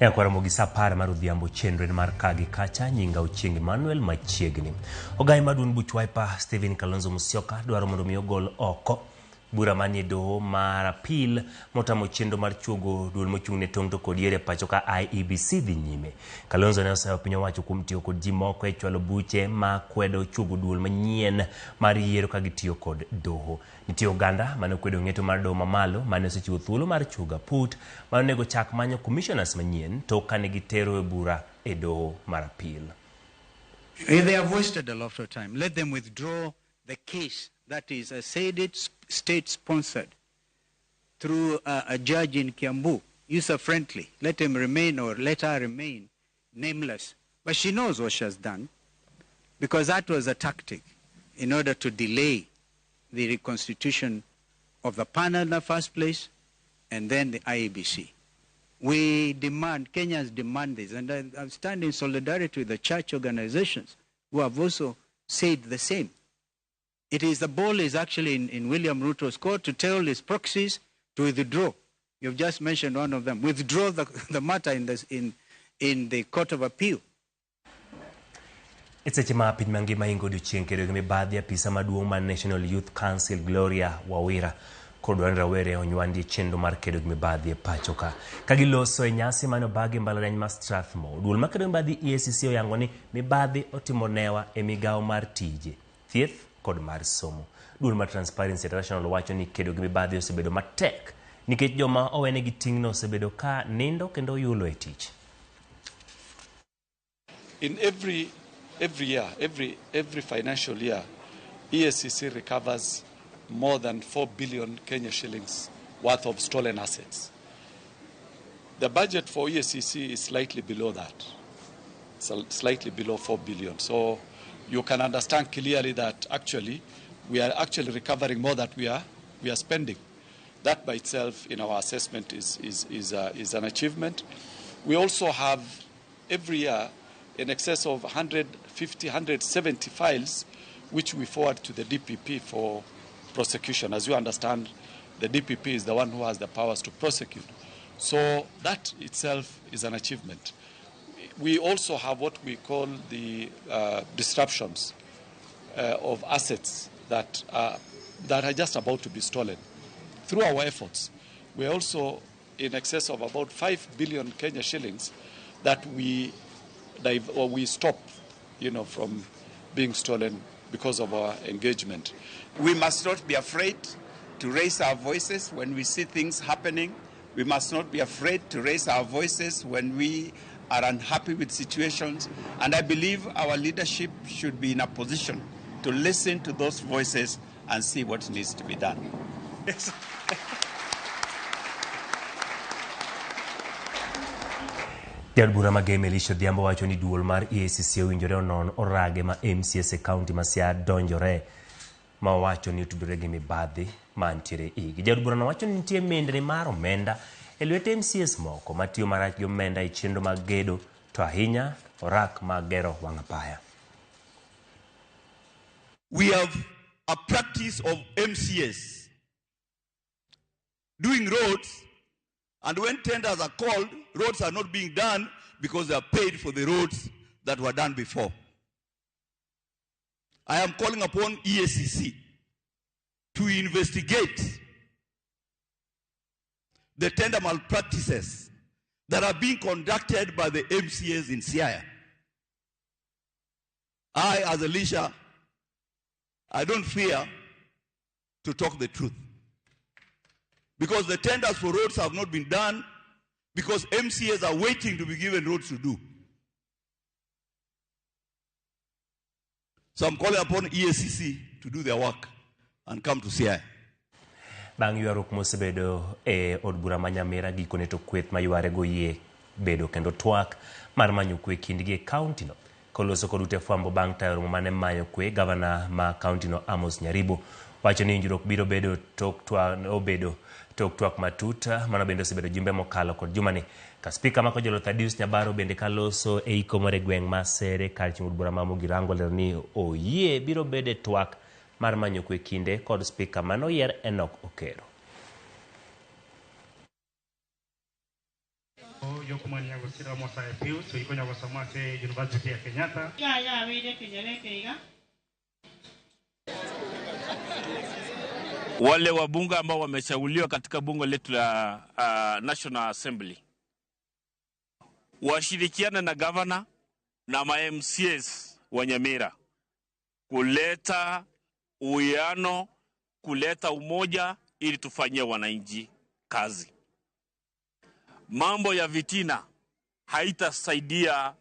E akwara gi saa 10 mar odhiambo chenro en mar ka gi kacha nyinga Ochieng Emmanuel machiegni. Ogai mar duond buch Wiper Stephen Kalonzo Musyoka dwaro mondo mi ogol oko bura manie doho mar apil motamo chenro mar chuogo duol mochung' ne tong' to kod yiero e pacho ka IEBC dhi nyime. Kalonzo ne osayo piny owacho kuom tiyo kod ji moko e chwalo buche ma kwedo chuogo duol manyien mar yiero ka gitiyo kod doho. Nitie oganda mane okwedo ng'eto mar doho mamalo mane osechiwo thuolo mar chuogo aput mane onego chak manyo commissioners manyien tok kane gitero e bura e doho mar apil. They have wasted a lot of time. Let them withdraw the case that is, I said it, state-sponsored through a judge in Kiambu, user-friendly. Let him remain or let her remain nameless. But she knows what she has done, because that was a tactic in order to delay the reconstitution of the panel in the first place and then the IEBC. We demand, Kenyans demand this, and I stand in solidarity with the church organizations who have also said the same. It is the ball is actually in William Ruto's court to tell his proxies to withdraw. You've just mentioned one of them. Withdraw the matter in the Court of Appeal. E seche ma piny mangima ingo odiochieng' kedo gi mibadhi, apisa maduong' mar National Youth Council Gloria Wawira kod dwaro ni rawere onywandi e chenro mar kedo gi mibadhi e pacho ka. Ka giloso e nyasi mane obagi e mbalariany ma Strathmore, duol makedo gi mibadhi EACC oyango ni mibadhi otimo newa e migawo mar tije, thieth kod mar somo. Duol mar Transparency International wacho ni kedo gi mibadhi osebedo matek nikech joma owenegi ting'no osebedo ka nindo kendo yulo e tich. In every year, every financial year, EACC recovers more than 4 billion Kenya shillings worth of stolen assets. The budget for EACC is slightly below that, slightly below 4 billion. So you can understand clearly that actually we are actually recovering more than we are spending. That by itself, in our assessment, is an achievement. We also have every year in excess of 150, 170 files which we forward to the DPP for prosecution. As you understand, the DPP is the one who has the powers to prosecute. So that itself is an achievement. We also have what we call the disruptions of assets that are just about to be stolen. Through our efforts, we are also in excess of about 5 billion Kenya shillings that we stop, from being stolen because of our engagement. We must not be afraid to raise our voices when we see things happening. We must not be afraid to raise our voices when we are unhappy with situations. And I believe our leadership should be in a position to listen to those voices and see what needs to be done. Yes. Jaod bura ma Gem Elisha Odhiambo wacho ni duol mar EACC owinjore onon orage ma MCAs e kaunti ma Siaya donjore ma owacho ni otudore gi mibadhi mantiere igi. Jaod burano wacho ni nitie mindni mar omenda e lwet MCAs moko matiyo marach gi omenda e chenro mag gedo to ahinya orak mag gero wang' apaya. We have a practice of MCAs doing roads, and when tenders are called, roads are not being done because they are paid for the roads that were done before. I am calling upon EACC to investigate the tender malpractices that are being conducted by the MCAs in Siaya. I, as Elisha, I don't fear to talk the truth. Because the tenders for roads have not been done, because MCAs are waiting to be given roads to do. So I'm calling upon EACC to do their work and come to Siaya. Bang' ywaruok mosebedo e od bura ma Nyamira gikone to kweth ma yware go yie bedo kendo twak mar manyo kwe kindgi e kaunti no. Koloso kod ute fwambo bang' tayo romo mane manyo kwe, gavana ma kaunti no Amos Nyaribo wacho ni winjruok biro bedo tok twak matut. Mano bende osebedo jumbe mokalo kod jumani. Ka spika ma Kojolo Thaddeus Nyabaro bende kaloso e iko mar e gweng' ma Sere kar chung' od bura ma Mugirango lero ni oyie biro bedo e twak mar manyo kwe kinde kod spika manoyier Enoch Okero. Oyokumani Nyagosira Mosae Pius oikonya gosoma ase University ya Kenyatta. Yaya abeire ekenyoro eke iga. Wale wabunge ambao wamechaguliwa katika bunge letu la National Assembly washirikiane na governor na ma MCAs wa Nyamira kuleta uwiano, kuleta umoja ili tufanyie wananchi kazi. Mambo ya vitina haitasaidia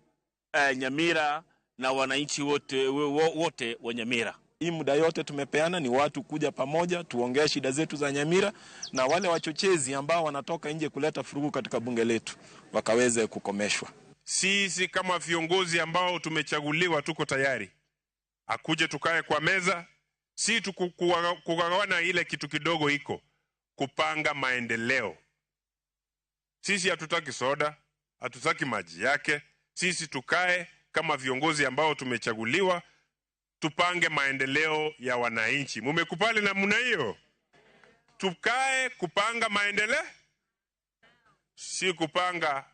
Nyamira na wananchi wote wa Nyamira. Hii muda yote tumepeana ni watu kuja pamoja tuongee shida zetu za Nyamira, na wale wachochezi ambao wanatoka nje kuleta furugu katika bunge letu wakaweze kukomeshwa. Sisi kama viongozi ambao tumechaguliwa tuko tayari akuje tukae kwa meza, si kugawana ile kitu kidogo iko kupanga maendeleo. Sisi hatutaki soda, hatutaki maji yake. Sisi tukae kama viongozi ambao tumechaguliwa tupange maendeleo ya wananchi. Mumekubali namna hiyo? Tukae kupanga maendeleo, si kupanga,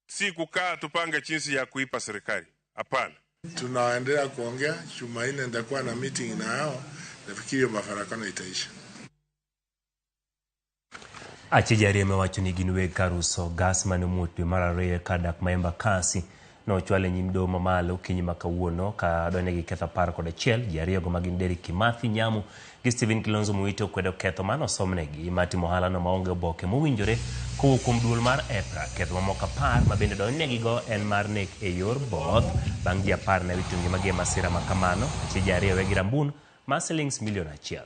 si kukaa tupange jinsi ya kuipa serikali. Hapana. Tunaendelea kuongea. Jumanne nitakuwa na meeting na hao. Nafikiri mafarakano itaisha. Achije ariyo mewacho ni gin weg kar uso gas mane omuoch dwe mar ariyo kar dak ma Embakasi nochwal e nyim doho mamalo okinyi ma kawuono ka donjnegi ketho 11. Ji ariyogo ma gin Derrick Kimathi Nyamu gi Stephen Kilonzo Muite okwedo ketho mane osomnegi mar timo ohalano maonge oboke mowinjore kowuok kuom duol mar EPRA. Ketho mamoko 10 ma bende donjnegigo en mar nek e yor both bang' ji 10 ne wito ngimagi e masira ma kamano. Achije ariyo wegi rambun mar silings milion 1.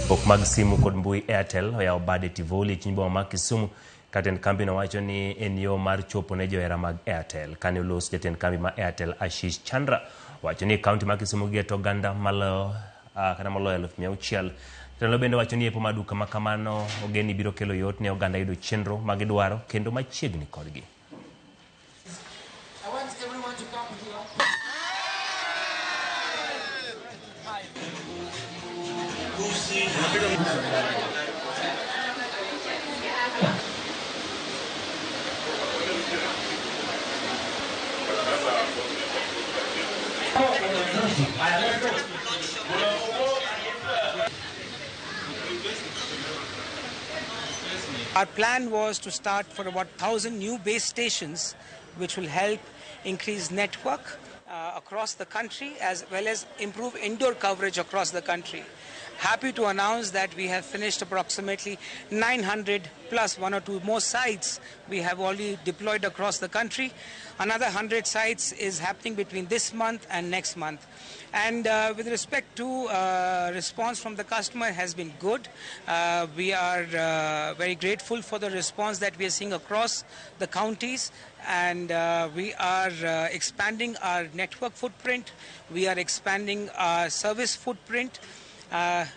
Pok mag simu kod mbui Airtel oyawo bade Tivoli e chuny boma ma Kisumu. Jatend kambi no wacho ni en yo mar chopo ne johera mag Airtel. Kane oloso jatend kambi ma Airtel Ashish Chandra wacho ni kaunti ma Kisumu gigeto oganda maloyo kata moloyo 600,000. Jatelo bende wacho ni yepo mar duka ma kamano ogen ni biro kelo yot ne oganda yudo chenro ma gidwaro kendo machiegni kodgi. I want everyone to come here. Our plan was to start for about 1,000 new base stations, which will help increase network across the country as well as improve indoor coverage across the country. Happy to announce that we have finished approximately 900 plus 1 or 2 more sites we have already deployed across the country. Another 100 sites is happening between this month and next month. And with respect to response from the customer has been good. We are very grateful for the response that we are seeing across the counties, and we are expanding our network footprint. We are expanding our service footprint.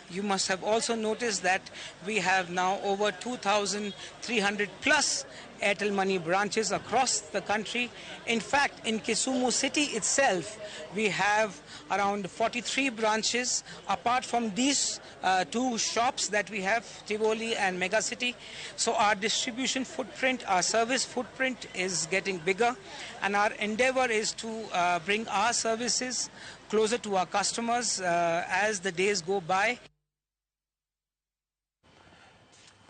You must have also noticed that we have now over 2,300 plus Airtel Money branches across the country. In fact, in Kisumu city itself, we have around 43 branches, apart from these 2 shops that we have, Tivoli and Mega City. So our distribution footprint, our service footprint is getting bigger, and our endeavor is to bring our services closer to our customers as the days go by.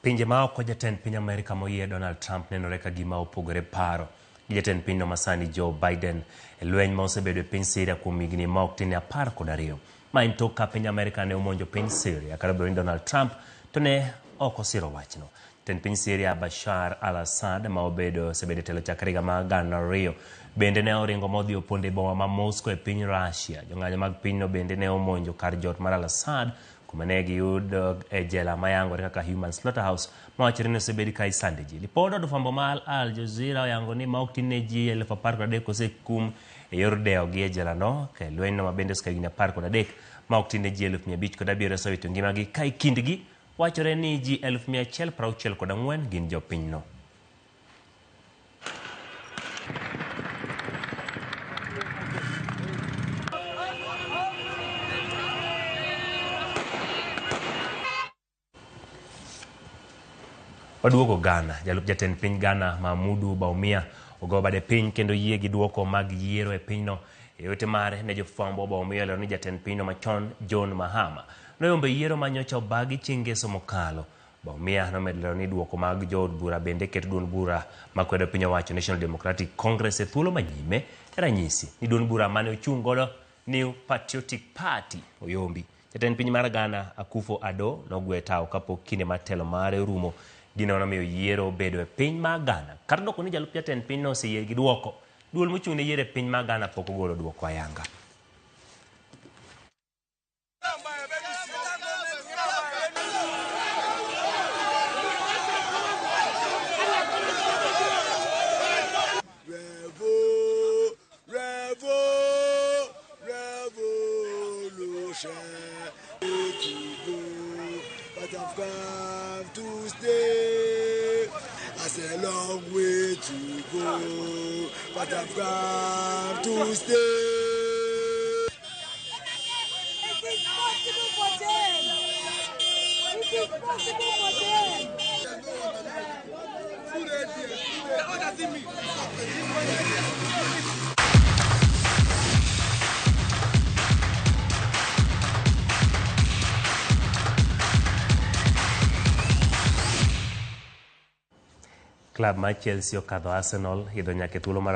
Pinje ma oko jatend piny Amerka moyie Donald Trump nenore ka gima opogore paro gi jatend pinyno masani Joe Biden e lweny ma osebedo e piny Syria kuom higni ma ok tin 12. Ma en tok ka piny Amerka ne omonjo piny Syria kata obedo ni Donald Trump to ne ok osiro wachno. Jatend piny Syria Bashar al-Assad ma osebedo e telo chakre higa mar 2000 bende ne oringo modhi opondo e boma ma Moscow e piny Russia. Jong'anyo mag pinyno bende ne omonjo kar jot mar al-Assad kuma ne giyudo e jela mayangore kaka Human Slaughterhouse mawachore ni osebed ka isande ji. Lipod od fwambo mar Al Jazeera oyango ni ma ok tin ne ji 13,000 osekum e yor dewo gi e jela no ka lwenyno ma bende osekawo higni 13 ma ok tin ne ji 507 osewito ngimagi ka e kindgi Wachore ni ji 164,000 gin jopinyno. Waduogo Ghana. Jalup jatend piny Ghana Mahamudu Bawumia ogo bade piny kendo yie gi duoko mag yiero e pinyno. E ote mare ne jofwambo, Bawumia olero ni jatend pinyno machon John Mahama noyombo e yiero manyocha obagi chieng' ngeso mokalo. Bawumia nomedo lero ni duoko mag jood bura bende keto duond bura makwedo piny owacho National Democratic Congress e thuolo manyime e ranyisi ni duond bura mane ochung' godo New Patriotic Party oyombi. Jatend piny mar Ghana Akufo-Addo nogwe tawo kapok kinde mar telo mare orumo. Gino nomiyo yiero obedo e piny mar Ghana. Kata doko ni jalup jatend pinyno oseyie gi duoko, duol mochung' ne yiero e piny mar Ghana pok ogolo duoko ayanga. Revolution to go, but I've come to stay. I say long way to go, but I've come to stay. It is possible for them. It is possible for them. Klab mar Chelsea okadho Arsenal idho nyaka e thuolo mar